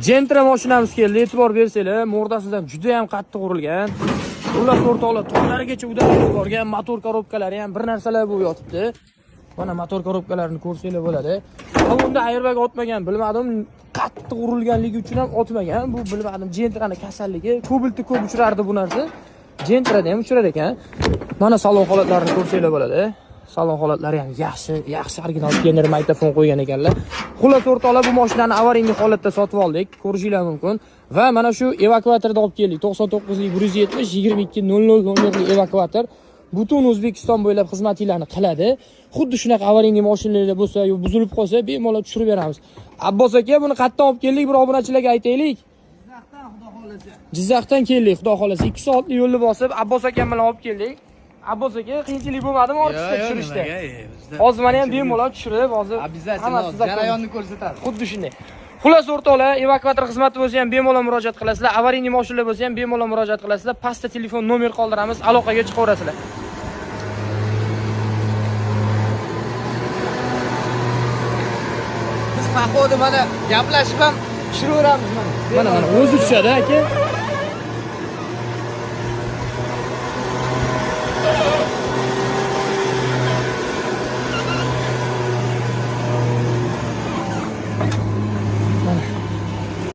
Gentra mashinamiz keldi, e'tibor bersanglar, mordasidan juda ham qattiq urilgan. Xullas o'rtoqlar, to'larigacha udarib yuborgan, motor korobkalari ham bir narsalar bo'lib yotibdi. Mana motor korobkalarini ko'rsanglar bo'ladi. Salonda airbag otmagan, bilmadim, qattiq urilganligi uchun ham otmagan. Bu bilmadim, Gentrani kasalligi. Kobaltda ko'p uchrardi bu narsa. Gentrada ham uchrar ekan. Mana salon holatlarini ko'rsanglar bo'ladi. Salon holatlari ham yaxshi, yaxshi original Kenner magnitofon qo'ygan ekanlar. Xullas o'rtoqlar, bu mashinani avariyniy holatda sotib oldik, ko'rishinglar mumkin. Va mana shu evakuatorda olib keldik. 99lik 170 2200 nomerli evakuator. Butun O'zbekiston bo'ylab xizmatinglarni qiladi. Xuddi shunaqa avariyniy mashinalar bo'lsa, yo buzilib qolsa, bemalol tushirib beramiz. Abbos aka, buni qayerdan olib keldik? Bir obunachilarga aytaylik. Jizzaxdan keldik, xudo xolasa. 2 soatlik yo'lni bosib, Abbos akam bilan olib keldik. Abbos aka, qiyinchilik bo'lmadimi ortishda, tushirishda? Hozir mana ham bemalol tushirib, hozir Обязательно hammasi zakon. Jarayonni ko'rsatadi. Xuddi shunday. Xullas o'rtoqlar, evakuator xizmati bo'lsa ham bemalol murojaat qilasizlar, avariyniy mashinalar bo'lsa ham bemalol murojaat qilasizlar. Pastda telefon nomer qoldiramiz, aloqaga chiqaverasizlar. Biz походу mana gaplashib ham tushiraveramiz mana. Mana o'zi tushadi aka.